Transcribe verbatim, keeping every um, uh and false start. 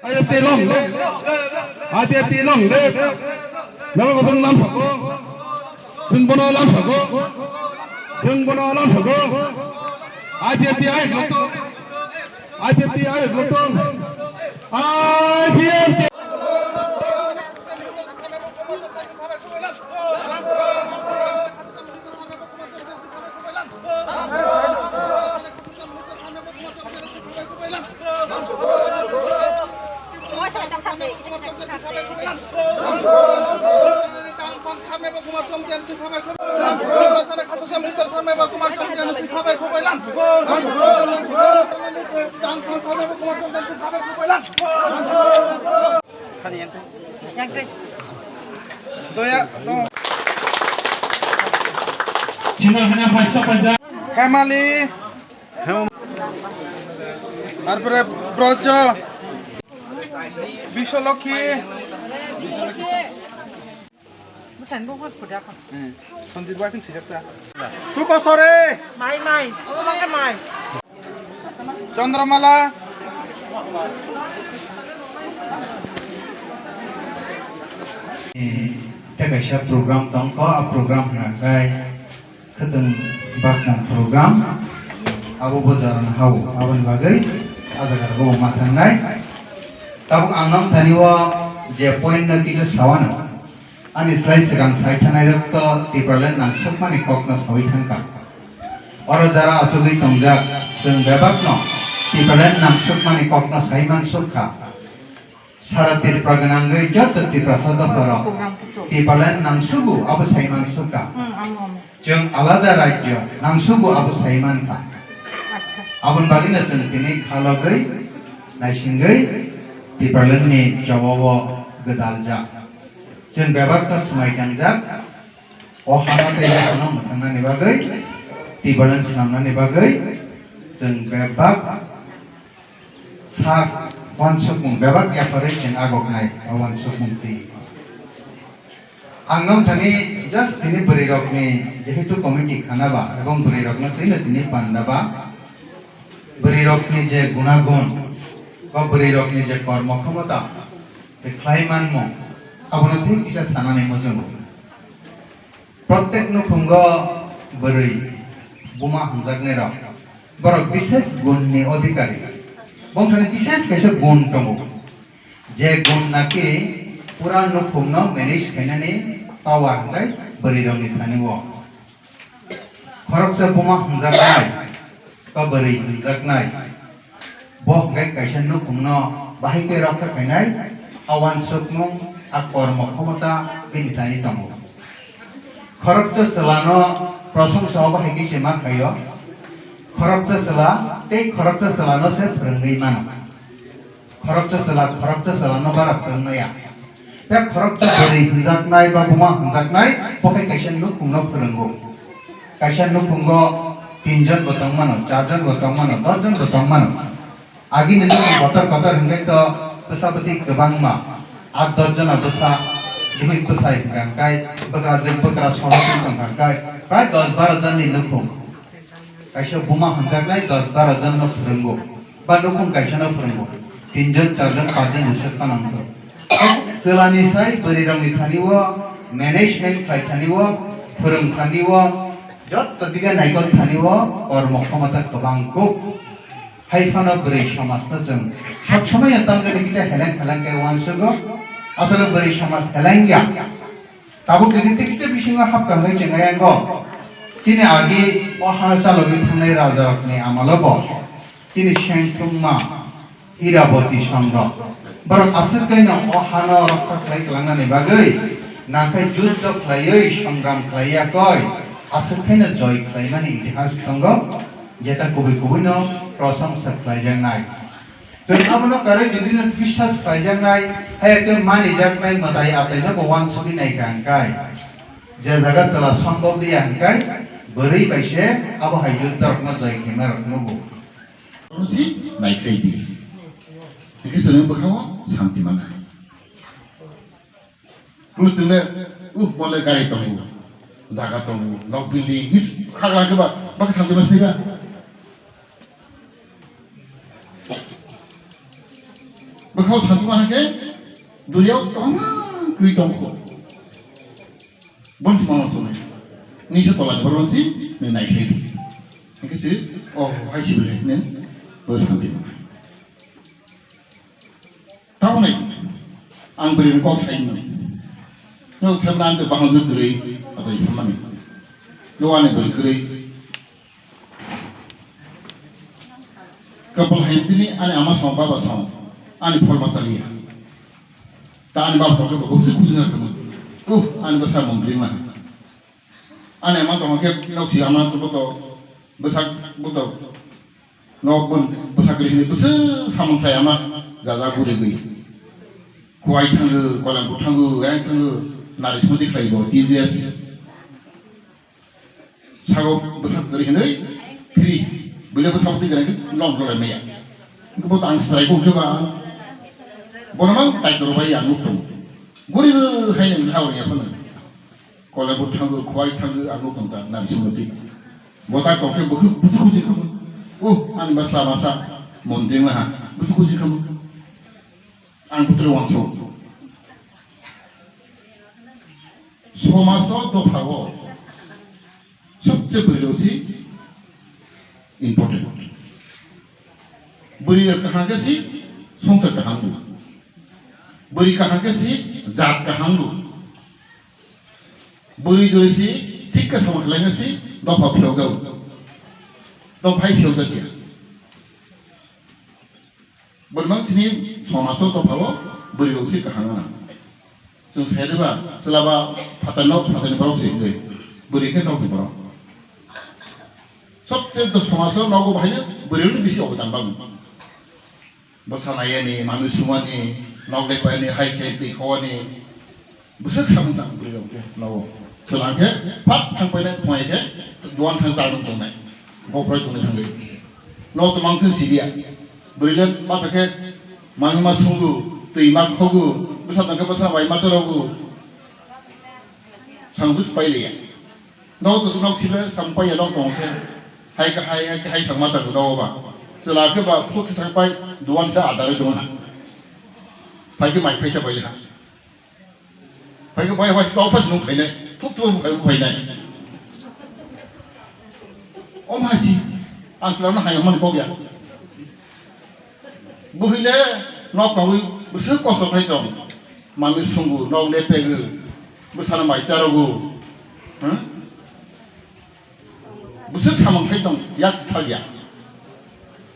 I P F T long live. I P F T long live. Nabo kosong lam sako. Chwng bono lam sako. Chwng bono lam sako. I P F T ayuk lokto. I P F T ayuk lokto. I P F T. Doya, Chino hana paisa paisa. Family. Tarpore Brojo. Bisholokhi. Bwsani bo hot phuda kho. Hmm. Sanjit Bakin sijak ta. Suko sore. Mai, mai. Mai, mai. Chandramala. Tei kaisa program tongkho, a program hwnkhe khwtwng baknang program. Abo bo jorano hao, aboni bagwi a jaga bo ma thangnai. Tabuk ang nong thani o je point no kisa sawano. Ani slai swkang sai thanai rok to Tipraland nangsukmani kokno sawi thangkha. Oro jara achugwi tongjak, chwng bebakno Tipraland nangsukmani kokno sai mansukha. Sara Tripura gwnangwi joto Tiprasa dopharok Tipraland nangsugo abo sai mansukha. Chwng alada rajyo nangsugo abo sai mankha. Aboni bagwino chwng tini khalogwi naisingwi Tipralandni jobabo gwdaljak. Chwng bebakno swmai tangjak, o hano tei o hano mwthangnani bagwi, Tibalan swnamnani bagwi, chwng bebak sak uansukmung bebak yapharwi chwng agoknai, o uansukmung twi. Ang nong thani just tini bwrwirokni jehetu committee khana ba, ebong bwrwirokno twino tini panda ba, bwrwirokni je gunagun, o bwrwirokni je kormo khomota, tei khlai manmung, abono thik kisa sanani muchungo. Prottek nukhungo bwrwi buma hwnjaknairok, borok bises gunni odhikari. Bongthani bises kaisa gun tongo, je gun naki pura nukhungno manage khainani power hwnkhe bwrwirokni thani-o. Khoroksa buma hwnjaknai, ba bwrwi hwnjaknai, bo hwnkhe kaisa nukhungno bahai khe rokha khainai, a uansukmung, a kormo khomota bini thani tongo. Khoroksa chwlano prosongsa o bahai khe se ma khaio. Khoroksa chwla tei khoroksa chwlano se phwrwngwi mano. Khoroksa chwla, khoroksa chwlano bara phwrwng maya. Tei khoroksa bwrwi hwnjaknai ba buma hwnjaknai, bo khe kaisa nukhungno phwrwngo. Kaisa nukhungo tinjon bo tongmano, charjon bo tongmano, dosjon bo tongmano. Agini nukhung kotor kotor hwnkhe to bwsa bwtwi kwbangma, at dos jona bwsa, bihik bwsai hwnkha hwnkhe, bwkrajwk bwkra sohor wngkha hwnkhe, prai dos baro jonni nukhung. Kaisa buma hwnjaknai dos baro jon no phwrwngo, ba nukhung kaisa no phwrwngo, tin jon, char jon, panch jon jesa phano wngkha. Chwlani sai bwrwi rokni thani o management khlai thani o, phwrwng thani o, jotto diga naikol thani o kormo khomota kwbang kuk. Hai phano bwrwi somaj no chwng sob somoi no tamjani kisa heleng heleng khe uansugo, asole bwrwi somaj heleng ya. Tabuk tini tikse bisingo hapkha hwnwi chwng ayango. Chini agi o ha chalogwi thangnai rajarokni amalo bo chini sengthumma Iraboti songrok. Borok aswk khaino o hano rokha khlai kwlangnani bagwi nangkhai juddho khlaiwi songram khlai yakoi aswk khaino joy khlaimani itihas tongo, jeta kubui kubuino prosongsa khlaijaknai. Chwng abono karwi jodi no biswas khlaijaknai, hai khe manijaknai mwtai ataino bo uansugwi naikha hwnkhe, je jaga chwla sombok liya hwnkhe, bwrwi bai se abo hai juddhorokno joy khaima rok nugo. Omo si naikhlai di. Hwnkhe chwng bwkhao santi manai. Kunu chwngno, uh, mole gari tongo, jaga tongo, nok building, hits khagla khe ba, bak santi mas phaiba. Bo Kau santi mana ke, duriau tongma kri tongko. Bon semana sonai. Ni se tola ni boron si, ni nai khe. Oke si, oh, hai si bele, ni, bo santi mana. Tamoni ang bwrwi ni kok sai mano. No semran de bahang de kwrwi atai phamani. No ani bwrwi kwrwi. Kapal hai tini ani ama song baba song ani phol ma chaliya. Ta ani baba to ko busi kusi na tamo. Uh ani basa mom bri ma. Ani ama tongkhe nok si ama to boto bwsak boto nok bon bwsak ri hini bwswk samung khlai ama jaja guri gwi. Kuai thango, kolang kuthango, yang thango, nari sumati khlai bo, T V S. Sago bwsak guri hini free. Bwle bwsak bwtwi gana ki long long maya. Boto ang srai ko khe ba. Bono mang tai toro bai ang nuk tong. Guri gwi hai nang ha ori ya phano. Kolai bo thango, khwai thango, ang nuk tong ta, nang sumati. Bo ta tong khe bwkhwk bwswk kuchi khamu. Uh, ani bwsla masa, mondri ma ha, bwswk kuchi khamu. Ang putre wangso. Somaso dopha o. Sobse bwrwi rok si important. Bwrwi rok kaham khe si songkar kaham bo. Bwrwi kaham khe si jat kaham bo. Bwrwi dori si thik khe samung khlaina si dopha phiyok jao. Dopha hai phiyok jak ya. Bwrwi mang chini somaso dopha o bwrwi rok si kaham na. Chwng sai de ba chwla ba phatar no phatar ni borok si hwnkhe bwrwi khe nok ni borok. Sobse do somaso nogo bahai no bwrwi rok ni bisi obodan bang. Bwsa naiyani, manwi sumani, nok lepaini, hai khe twi khowani, bwswk samung tang bwrwi rok khe nogo. Chwla khe phak thang painai phunai khe duan thang chal nung tongnai. Goprai tongwi thangwi. Nok twmang thung sidiya. Bwrwi le masa khe manwi ma sungo, twi ma khogo, bwsa tang khe bwsa bai ma chorogo. Samung bwswk pai liya. Nok to nok sibe sampai ya nok tong khe. Hai ka hai, hai ka hai thang ma ta do ba. Chwla khe ba phut thang pai duan sa adare do na. Phai khe mai phai cha bai ha. Phai khe bai bai to phas nuk phai nai. Thuk thuk phai phai nai. O ma ji. Ang chwla no hai man kok ya. Buhile nok tongwi bwswk kosto khai tong. Manwi sungu nok le pegu. Bwsano mai charogu. Huh? Bwswk samung khai tong yak thal ya.